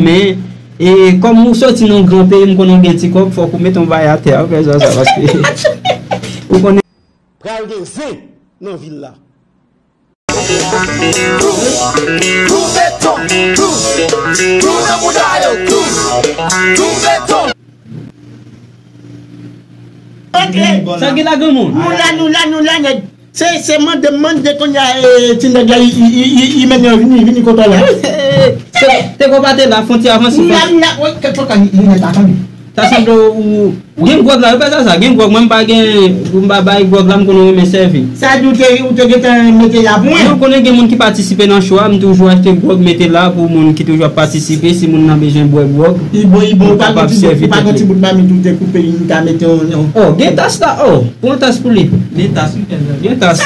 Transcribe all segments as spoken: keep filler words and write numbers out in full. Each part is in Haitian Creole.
Men, e, kòm ou soti nan yon gran peyi, m konnen w gen ti kòb, fòk ou mete yon bagay atè a, ou fè sa, sa, paske ou konnen. Pral gen zen nan vil la. Twouve ton, twouve, twouve nan bouda yo, twouve, twouve ton. Sa gen la, granmoun? Nou la, nou la, nou la, nèg. Se, se mande, mande kounye a, e, ti nèg la, i, i, i, i, i mennen yo vini, vini kote w la. Te, te konpate la, fwontyè avanse. Nou la, nou la, wè, kèk fwa, li, li nèt la, tande. Sa sanble ou, ou gen gwòg la, yo fè sa, sa, gen gwòg, mwen m pa gen, m pa bay gwòg la, m konnen w renmen sèvi. Sa di w te, ou te gentan mete la pou mwen? Mwen konnen gen moun ki patisipe nan cho a, m toujou achte gwòg mete la pou moun ki toujou ap patisipe, si moun nan bezwen bwè gwòg, i bon, i bon, ou pa gen ti bout, ou pa gen ti bout mamit ou te koupe, li ta mete yon, yon. Oh, gen tas la, oh, pran tas pou li. Gen tas, wi, Kenzo. Gen tas.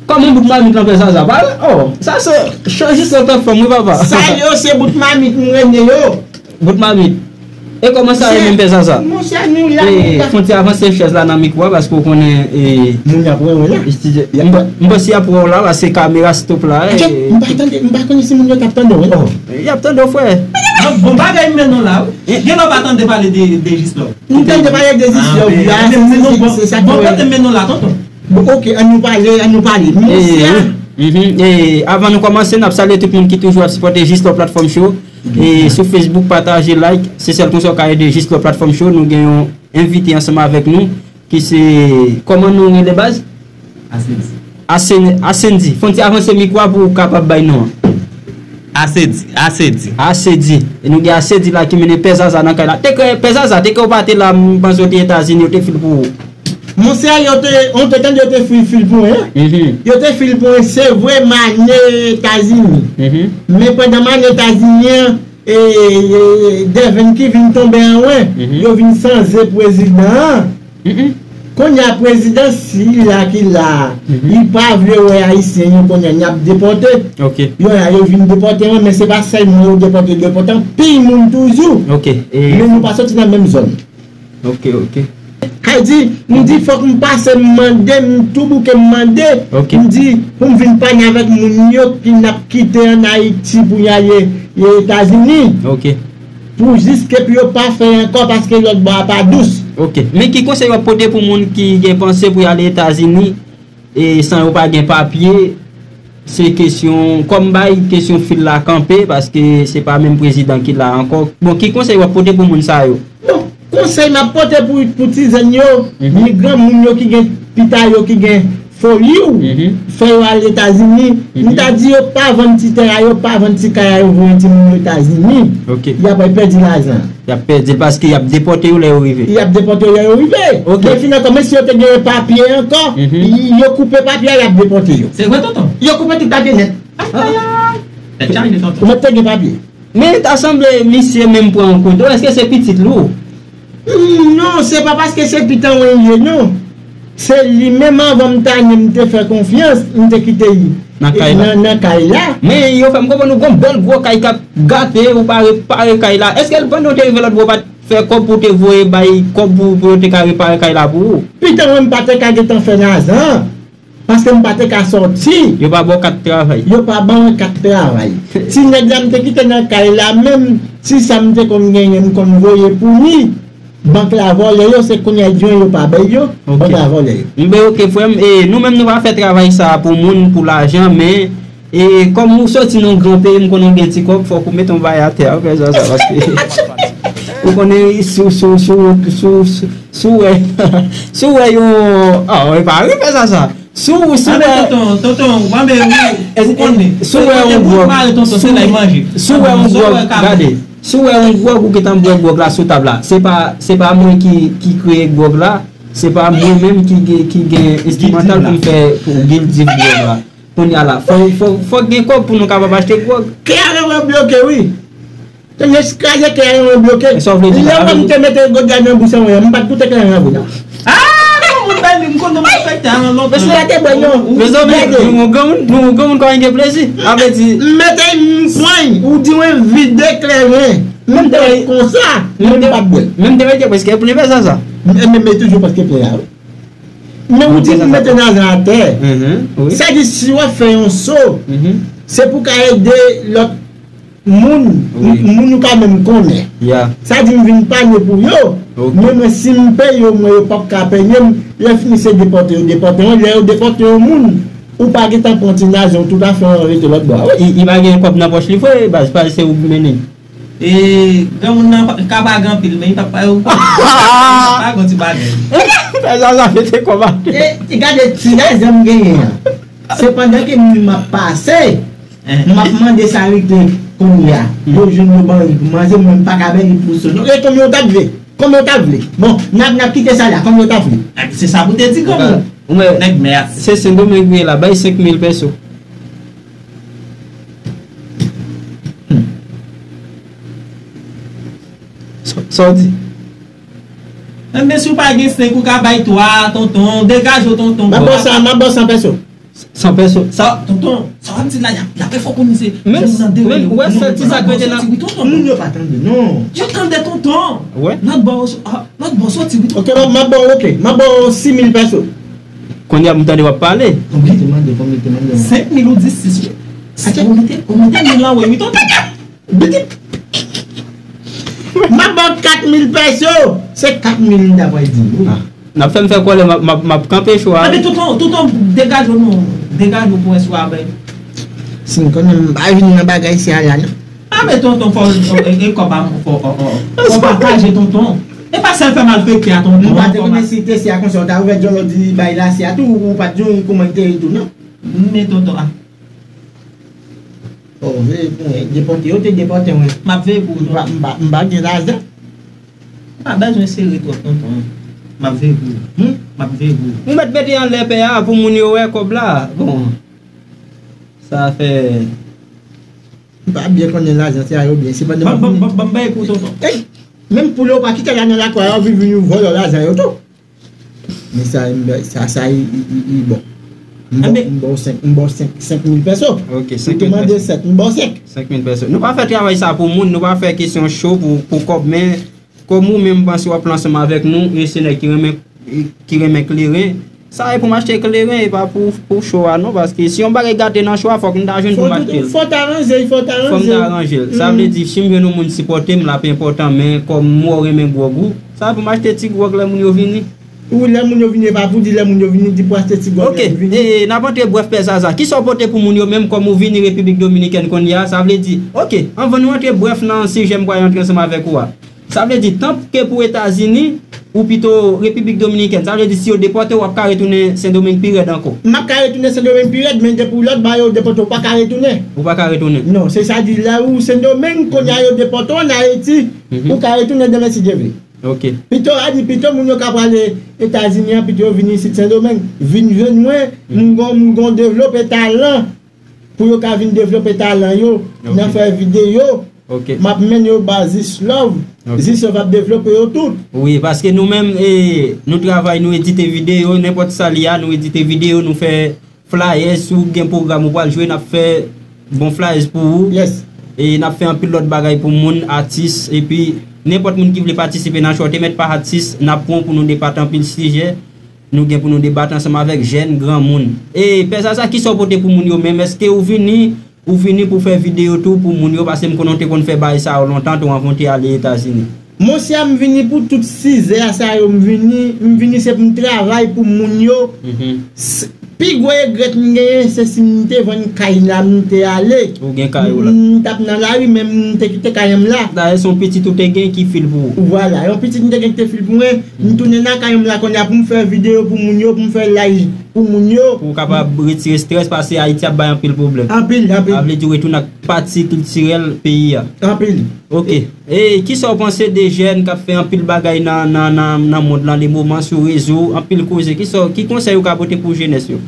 Kòman bout mamit lan fè sa, sa? Pa, oh, sa se chan jis nan tan fanm, wi, papa. Sa yo se bout mamit m rele yo. Bout mamit. E kòman sa yo menm fè sa, sa? Monchè, nou la, nou la. Fon ti avanse chèz la nan mikwo a, paske w konnen, e, moun y ap renmen la. Estidye, m pa, m panse y ap wè w la, paske kamera stop la, e. M pa tande, m pa konnen si moun yo t ap tande w, non. Y ap tande w, frè. Bon, bon bagay m mennen w la, wi. Gen lè w pa tande pale de, de Jis Love. M tande pale de Jis Love la, se, se, se sa ki bon, kote m mennen w la, tonton? Bon, ok, ann nou pale, ann nou pale. Monchè. Mhm. E, avan nou kòmanse, n ap salye tout moun ki toujou ap sipòte Jis Love Platform Show. E, sou Facebook, pataje, like. Se sèl konsa w ka ede Jis Love Platform Show. Nou gen yon envite ansanm avèk nou, ki se, kòman nou rele, baz? Asedi. Asen-, Asendi. Fon ti avanse mikwo a pou w kapab bay non an. Asedi, Asedi. Asedi. E nou gen Asedi la ki mennen Pè Zaza nan kay la. Te kwè, Pè Zaza, te kwè w pa te la, m panse w te Etazini, yo te fil pou ou. Monchè, yo te, on te tande yo te fil, fil pou mwen. Mhm. Yo te fil pou mwen, se vre, m ale Etazini. Mhm. Men pandan m ale Etazini an, e, e, Devin ki vin tonbe an mwen, mhm, yo vin chanje prezidan an. Mhm. Kounye a prezidan sila ki la a, mhm, li pa vle wè ayisyen yo, kounye a n ap depòte. Ok. Yo la, yo vin depòte mwen, men se pa sèlman yo depòte, yo depòte anpil moun toujou. Ok. E men nou pa soti nan menm zòn. Ok, ok. Sa di, m di fòk m pase, m mande, m tou bouke, m mande. Ok. M di pou m vin pale avèk moun yo ki n ap kite ann Ayiti pou y ale, e, Etazini. Ok. Pou jis ke pou yo pa fè ankò, paske lòt bò a pa dous. Ok. Men ki konsèy w ap pote pou moun ki gen panse pou y ale Etazini, e, san yo pa gen papye? Se kesyon, kòm bay kesyon fil la kanpe, paske se pa menm prezidan ki la ankò. Bon, ki konsèy w ap pote pou moun sa yo? Bon, konsèy m ap pote pou, pou ti jèn yo, mhm, ni granmoun yo ki gen pita yo, ki gen foli w, mhm, fè yo al Etazini, mhm, m ta di yo pa vann ti tè a yo, pa vann ti kay a yo, voye timoun yo Etazini. Ok. Y ap pèdi lajan. Y ap pèdi l paske y ap depòte yo lè yo rive. Y ap depòte yo lè yo rive. Ok. Men fin ankò, menm si yo te genyen papye ankò, mhm, y-, yo koupe papye a, y ap depòte yo. Se vre, tonton? Yo koupe tout papye nèt. Ay, ay, ay. Tèt chaje, tonton. Ou mèt te gen papye. Men ta sanble misye menm pran yon kote. Èske se pitit li w? Hmm, non, se pa paske se pitit mwen li ye, non. Se li menm, avan m ta ni, m te fè konfyans, m te kite li nan kay la. Nan, nan kay la. Men yo fè m konprann ou gon bèl gwo kay k ap gate, ou pa repare kay la. Èske l, pandan w te rive lòt bò, ou pa t fè kòb pou w te voye bay kòb pou, pou yo te ka repare kay la pou ou? Pitit mwen, m pa te ka gentan fè lajan. Paske m pa te ka sòti. Yo pa ba w kat travay. Yo pa ban mwen kat travay. Ti nèg la m te kite nan kay la, menm ti sa m te konn genyen, m konn voye pou li. Bank la vòlè yo, se kounye a di yo pa bay yo, ok, bank la vòlè yo. M ben, ok, frè m, e, nou menm nou pa fè travay sa a pou moun, pou lajan, men, e, kòm ou soti nan yon gran peyi, m konnen w gen ti kòb, fòk ou mete yon bagay atè a, ou fè sa, sa, paske ou konnen sou, sou, sou, sou, sou, sou wè, sou wè yon, ah, e pa vre, fè sa, sa. Si w, si w wè, tonton, tonton, w anben wi, ou konnen. Si w wè yon gwòg, si w wè yon gwòg, gade, si w wè yon gwòg, ou gentan bwè gwòg la sou tab la. Se pa, se pa mwen ki, ki kreye gwòg la, se pa mwen menm ki gen, ki gen enstrimantal pou m fè, pou gildiv gwòg la. Kounye a la, fò, fò, fòk gen kòb pou nou kapab achte gwòg. Kè a gentan bloke, wi. Tande, kraze kè a, yon bloke. Sa w vle di la? Lè w wè m te mete gòj la nan bouch an, m pa t koute kleren an vre, non. Ah, bon, moun bay li, m konn nou respekte a nan lontan. Mesye a te bwè, non. Mezanmi, nou granmoun, nou granmoun kòman gen plezi. A vle di. M mete, m pran, ou di mwen vide kleren. Menm te konsa, menm pa t bwè. Menm te mete prèske plen fè sa, sa. Men, men, men toujou prèske plen la, wi. Men ou di m mete lajan atè. Sa di, si w ap fè yon so, se pou ka ede lòt Moun, wi, moun ou pa menm konnen. Ya. Sa di m vin pale pou yo. Ok. Men mwen, si m peye yo, mwen, yo p ap ka penyen m. Lè fini, se depòte yo depòte mwen. Lè yo depòte yon moun, ou pa gentan pran ti naze w tout afè w rete lòt bò a, wi. Li, li pa gen kòb nan pòch li vre, baz, pa se ou ki mennen. E, granmoun nan pa- ka pa gen anpil, men li pa pa yo. Pa gon ti bagay. Sa, sa, sa, mete kòb a. E, e gade ti naze m genyen an. Se pandan ke m ap pase, m ap mande sa rete kounye a. Yo jwenn yo ban li pou manje, mwen m pa ka bay li pou sou. Non, e konbyen w t ap vle? Konbyen w t ap vle? Bon, n ap, n ap kite sa la, konbyen w t ap vle? Se sa pou te di granmoun. Ou wè, nèg mè a. Se Sendomeng ou ye la, bay senk mil pèso. Sa, sa w di? Enben, si w pa gen senk, ou ka bay twa, tonton. Degaje w, tonton. M ap ba w san, m ap ba w san pèso. San pèso. Sa, tonton, sa w ap di la, y ap, y ap fè fò konnen se. Men, men, ou wè sèl ti sa k rete nan. Moun yo pa tande, non. Yo tande, tonton. Wè. N ap ba w, ah, n ap ba w soti, wi, tonton. Ok, m ap, m ap ba w, ok. M ap ba w sis mil pèso. Kounye a, m tande w ap pale. Konbyen te mande, konbyen te mande? Senk mil ou di sis, wi. Ou mete, ou mete mil lan, wi, wi, tonton. Bidip. M ap ba w kat mil pèso. Se kat mil m ta pral di w. Ah. N ap fè m fè kòlè, m ap, m ap, m ap kanpe cho a. Anben, tonton, tonton, degaje w non. Degaje w pou wè si w a bay. Si m konnen m pa vin nan bagay sa la, non. Anben, tonton, fò, e, e, kòb a mwen, fò, fò, fò, fò pataje, tonton. E pa sèl fè malfektè a, tonton. M pa te konnen si te se a konsa, w ta ouvè djòlò di bay la, se a tou, ou pa t di w kòman te ye tou, non. Men, tonton, a. Oh, veye pou mwen. Depòte, yo te depòte mwen. M ap veye pou ou, tonton. M pa, m pa, m pa gen lajan. M pa bezwen sere twòp, tonton. M ap veye pou ou. Hmm? M ap veye pou ou. Ou mèt mete anlè pè a pou moun yo wè kòb la. Bon. Sa fè. M pa byen konnen lajan se a yo byen. Se pandan m ap vini. Ban, ban, ban, ban m bay pou tonton. Ey! Menm poul yo pa kite la nan lakwa yo vin, vin vòlò lajan yo tou. Men sa, sa, sa, i, i, i, i bon. M ba w, m ba w senk, m ba w senk, senk mil pèso. Ok, senk mil pèso. Ou te mande sèt, m ba w senk. Senk mil pèso. Nou pa fè travay sa pou moun, nou pa fè kesyon cho pou, pou kòb, men kòm ou menm panse w ap lan ansanm avèk nou, e se nèg ki renmen, ki renmen kleren, sa e pou m achte kleren, e pa pou, pou cho a non, paske si yon bagay gate nan cho a, fòk m ta jwenn pou m achte l. Fò w ta ranje l, fò w ta ranje l. Fò m ta ranje l. Sa vle di, si m jwenn yon moun sipòte m, l ap enpòtan, men kòm m wè w renmen gwòg ou, sa e pou m achte ti gwòg lè moun yo vini. Ou lè moun yo vini, e pa pou di lè moun yo vini, di pou achte ti gwòg lè moun vini. Ok, e, n ap antre brèf Pè Zaza. Kisa w pote pou moun yo menm kòm ou vini Repiblik Dominikèn kounye a? Sa vle di, ok, anvan nou antre brèf nan sijè m pral antre ansanm avèk ou a. Sa vle di, tanpri pou Etazini, ou pito Repiblik Dominikèn. Sa vle di, si yo depòte w, w ap ka retounen Sendomeng pi rèd ankò. M ap ka retounen Sendomeng pi rèd, men depi w lòt bò yo depòte w, ou pa ka retounen. Ou pa ka retounen. Non, se sa di, lè ou Sendomeng, kounye a yo depòte w ann Ayiti, ou ka retounen demen si Dye vle. Ok. Pito, a di, pito moun yo ka prale Etazini an, pito yo vin isit Sendomeng, vin jwenn mwen, m gon, m gon devlope talan pou yo ka vin devlope talan yo nan fè videyo. Ok. M ap mennen yo ba Zis Love. Ok. Zis Love ap devlope yo tout. Wi, paske nou menm, e, nou travay, nou edite videyo, nenpòt sa li a, nou edite videyo, nou fè flyers, si w gen pwogram ou pral jwe, n ap fè bon flyers pou ou. Yes. E n ap fè anpil lòt bagay pou moun, atis, epi nenpòt moun ki vle patisipe nan show, te mèt pa atis, n ap pran w pou nou debate anpil sijè. Nou gen pou nou debate ansanm avèk jèn, granmoun. E Pè Zaza, kisa w pote pou moun yo menm? Èske ou vini, ou vini pou fè videyo tou pou moun yo? Paske m konnen w te konn fè bagay sa yo lontan tou anvan w te ale Etazini. Monchè, m vini pou tout sizè a sa yo, m vini, m vini se pou m travay pou moun yo. Mhm. S- Pi gwo regrèt m genyen, se si m te vann kay la, m te ale. Ou gen kay ou la. M t ap nan lari, men m te kite kay m la. Dayè, se yon pitit ou te gen ki fil pou ou. Vwala, yon pitit m te gen ki te fil pou mwen. M tounen nan kay m la kounye a pou m fè videyo pou moun yo, pou m fè live pou moun yo. Pou w kapab retire estrès, paske Ayiti ap bay anpil pwoblèm. Anpil, anpil. Sa vle di w retounen ak pati kiltirèl peyi a. Anpil. Ok. E kisa w panse de jèn k ap fè anpil bagay nan, nan, nan, nan mond lan, le moman sou rezo, anpil koze? Kisa, ki konsèy ou ka pote pou jenès yo?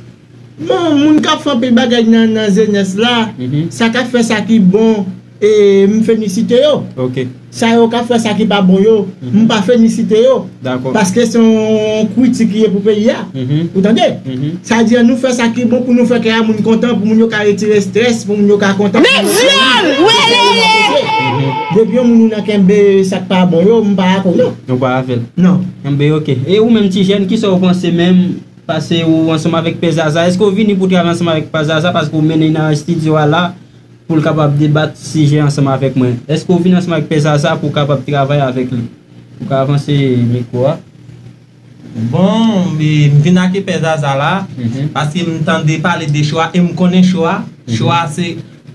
Bon, moun k ap fè anpil bagay nan, nan jenès la, mhm, sa k ap fè sa ki bon, e, m felisite yo. Ok. Sa yo k ap fè sa ki pa bon yo, mhm, m pa felisite yo. Dakò. Paske se yon kritik li ye pou peyi a. Mhm. Ou tande? Mhm. Sa di, ann nou fè sa ki bon pou nou fè kè a moun kontan, pou moun yo ka retire estrès, pou moun yo ka kontan. Big John! Welele! Depi yon moun ou nan kenbe sa k pa bon yo, m pa avè w non. Ou pa avè l. Non. Enben, ok. E ou menm ti jèn, kisa w panse menm? Paske ou ansanm avèk Pè Zaza. Èske w vini pou travay ansanm avèk Pè Zaza? Paske w mennen nan estidyo a la. pou l kapab debat sijè ansanm avèk mwen. Èske w vin ansanm ak Pè Zaza pou w kapab travay avèk li? Ou ka avanse mikwo a. Bon, e, m vin ak Pè Zaza la, paske m tande pale de cho a e m konnen cho a. Cho a se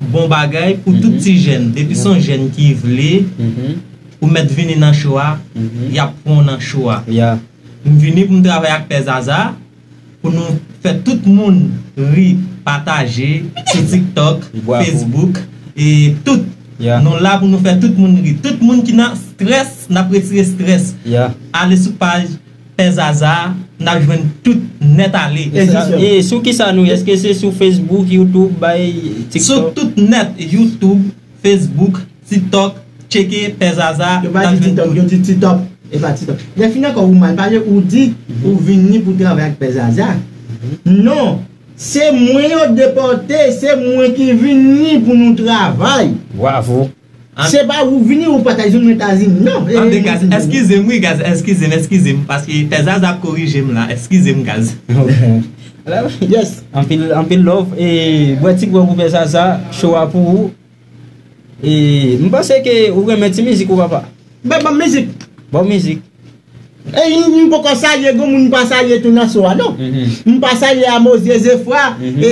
bon bagay pou tout ti jèn. Depi se yon jèn ki vle, ou mèt vini nan cho a, y ap pran w nan cho a. M vini pou m travay ak Pè Zaza, pou nou fè tout moun ri, pataje sou TikTok, Facebook, e tout. Nou la pou nou fè tout moun ri. Tout moun ki nan strès, n ap retire strès. Ale sou paj Pè Zaza, n ap jwenn tout nèt ale. E sou kisa nou ye? Èske se sou Facebook, YouTube, bay TikTok? Sou tout nèt, YouTube, Facebook, TikTok, tcheke Pè Zaza, n ap jwenn tout. Yo di TikTok, yo di TikTok. Lè fini ankò ou mal pale, ou di ou vini pou travay ak Pè Zaza. Non, se mwen yo depòte, se mwen ki vini pou nou travay. Bravo. Se pa ou vini ou pa ta jwenn mwen Etazini non. Tande guys, eskize m wi guys, eskize m, eskize m, paske Pè Zaza ap korije m la, eskize m guys. Yes. Anpil anpil love e bwè ti bwè pou Pè Zaza, show a pou ou. E m panse ke ou renmen ti mizik ou papa. Ban ban mizik. Ban mizik. E m poko salye, gon moun m pa salye tou nan show a non. M pa salye Amozye Zefra, e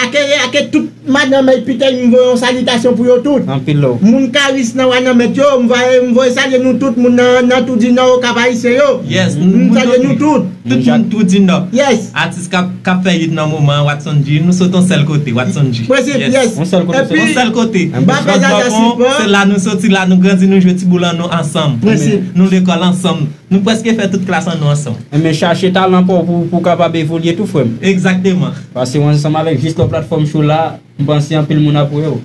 ake ake tout madanm Epitèl, m voye yon salitasyon pou yo tout. Anpil love. Moun Karis nan Wananment yo, m voye m voye salye nou tout moun nan nan Toudinò Okap Ayisyen yo. Yes, m salye nou tout. Tout moun Toudinò. Yes. Atis k ap k ap fè hit nan moman an, Watson G, nou sot yon sèl kote, Watson G. Prensip, yes. Yon sèl kote. Epi, yon sèl kote. Ba Pè Zaza sipò. Se la nou soti, la nou grandi, nou jwe ti boul an nou ansanm. Prensip. Nou lekòl ansanm. Nou prèske fè tout klas an nou ansanm. Enben chache talan pa w pou pou w kapab evolye tou frè m. Egzakteman. Pase w ansanm avèk Jistò Platfòm Show la, m panse anpil moun ap wè w.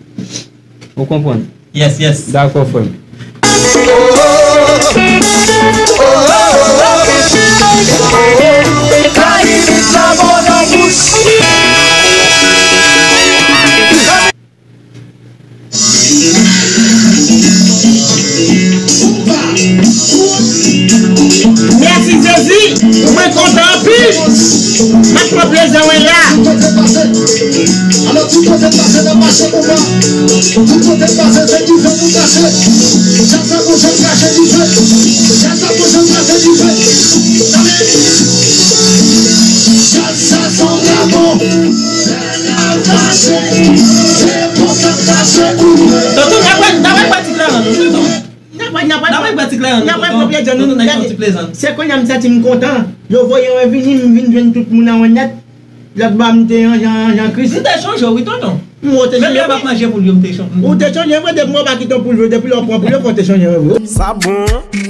Ou konprann? Yes, yes. Dakò frè m. Mèsi Jezi, mwen kontan anpil. M ap pran plezi mwen la. Alò ti kote pase nan mache konpa. Ti kote pase se dife pou kache. Chak sa pou jan kache dife. Chak sa pou jan kache dife. Tande. Chak sa se yon dragon. Tonton, n ap wè, n ap wè pati Kleren, non, tonton. N ap wè, n ap wè. N ap wè pati Kleren, non, tonton. N ap wè pwòp jan nou. Tonton, n ap fè yon ti plezan. Se kounye a m santi m kontan. Yo voye yon vini, m vin jwenn tout moun an nèt. Lòt bò a m te an jan, an jan Kris. M te chonje w, wi, tonton. Menm lè m ap manje poul yo, m te chonje. Ou te chonje vre, depi mwen pa kite yon poul vre, depi lè w pran poul yo, fò w te chonje vre, wi. Sa bon.